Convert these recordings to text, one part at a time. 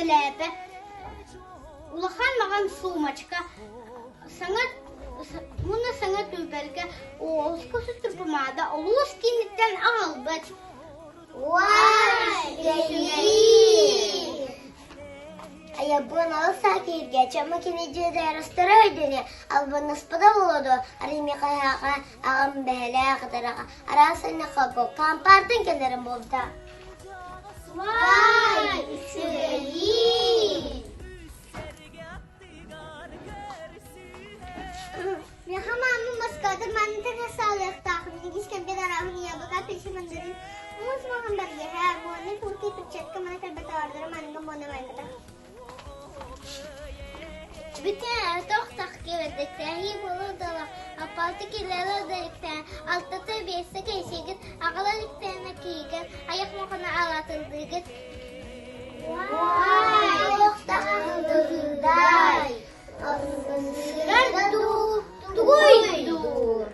сэлээпэ, улахан маҕан суумачка, саҥа уонна саҥа түмпэлгэ уолуска сутур помада улуус кииниттэн аҕалбыт. Айабын олус киһиргээччи кини дьиэтээрастара өйдөнө албыннаспыта буолуо дуо арыймы хайаҕа аҕам бэһэлээх ытараҕа араас анньахха кампаартан кэлэрим буолта Вай, үчүгэйиин! Миэхэ маама Москвада манна саалыахтаахпын, иккис кэмгэ дарааһын яблоко, апельсин, мандарин, муус маҥан бэргэһэ, муонный куртка, перчатка маны кэлбэтэ манна муона майгыта. Бүтэ тохтох киэбэтэктэһии буолуо дала, аппалты килэлэ дэриктээн, алтата биэстэ кэйсигит, аҕала иликтээнэ киигэн, айах мохоно алаатылдыгыт. Уай, тохтох кылдыгыдай, Сырар дуу, тугуй дуу?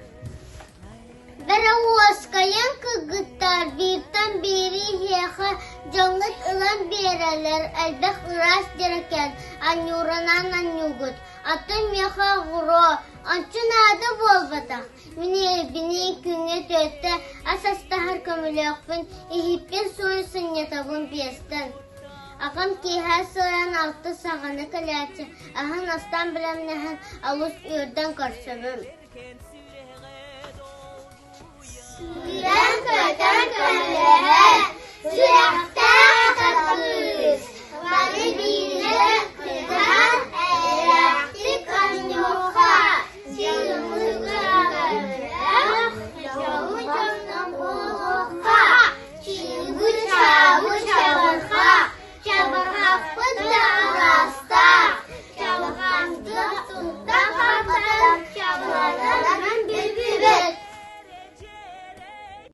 Бэрэуоскайын кыргыттар бииртэн биири иһиэхэ дьоҥҥут ылан биэрэллэр элбэх ыраас дьэрэкээн анньууранан анньуугут, атын миэхэ оҕуруо, ончу наада буолбатах. Мин ийэбиниин күҥҥэ түөртэ ас астаһар көмөлөөхпүн, иһиппин суруй сынньатабын пиэстэн. Аҕам киэһэ сылайан алты саҕана кэлээччи, аһын астаан бэлэмнэһэн олус үөрдэн көрсөбүн. Сүүрэн-көтөн көмөлөһөр, сүрэхтэн.